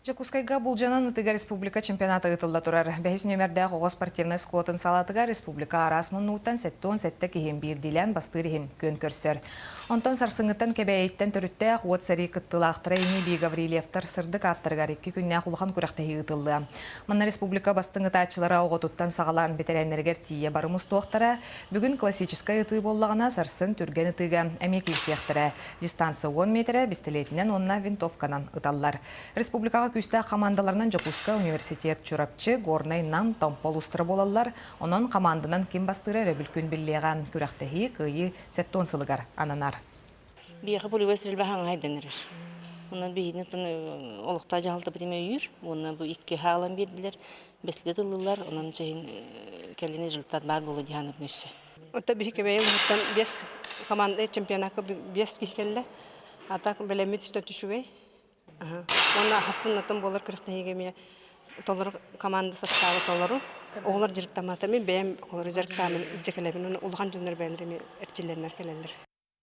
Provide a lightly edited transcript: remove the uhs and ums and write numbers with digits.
Дьокуускайга Булдьанан ытыга республика чемпионата ыытылла турар. Бэһис нүөмэрдээх оҕо спортивнай оскуолатын салаатыгар республика араас муннугуттан 77 киһи биирдиилээн бастыыр иһин күөн көрсөр. Онтон сарсыҥҥыттан Кэбээйиттэн төрүттээх уот сэрии кыттыылаахтара ини-бии Гаврильевтар сырдык ааттарыгар икки күннээх улахан күрэхтэһии ыытыллыа. Манна республика бастыҥ ытааччылара оҕотуттан саҕалаан бэтэрээннэригэр тиийэ бары мустуохтара. Бүгүн классическай ытыы буоллаҕына, сарсын түргэн ытыыга эмиэ киирсиэхтэрэ. Дистанция 10 миэтэрэ бистэлиэтинэн уонна винтовканан ыталлар. Республикаҕа күүстээх хамаандаларынан Дьокуускай университет, Чурапчы, Горнай, Нам, Томпо улуустара буолаллар. Онон хамаанданан ким бастыыра өрөбүл күн биллиэҕэ. Күрэхтэһии Кыайыы 70 сылыгар ананар. Биһиэхэ полевой стрельба хаҥаһайдан эрэр. Онон биһигини олохтоох дьаһалтабыт эмиэ өйүүр. Уонна бу икки хаалан биэрдилэр. Бэстилиэт ыллылар. Онон чэһин кэлин результат баар буолуо дии саныыбын өссө. Оттон биһи Кэбээйи улууһуттан биэс команда чемпионакка биэс киһи кэллэ. А так бэлэммит үстэн үчүгэй. Уонна хассыннатын буолар күрэхтэһиигэ эмиэ толору команда састааба толору. Оҕолор дьарыктаммата мин бэйэм оҕолору дьарыктаамын илдьэ кэлэбин. Уонна улахан дьоннор бэйэлэрэ эмиэ эрчиллэннэр кэлэллэр.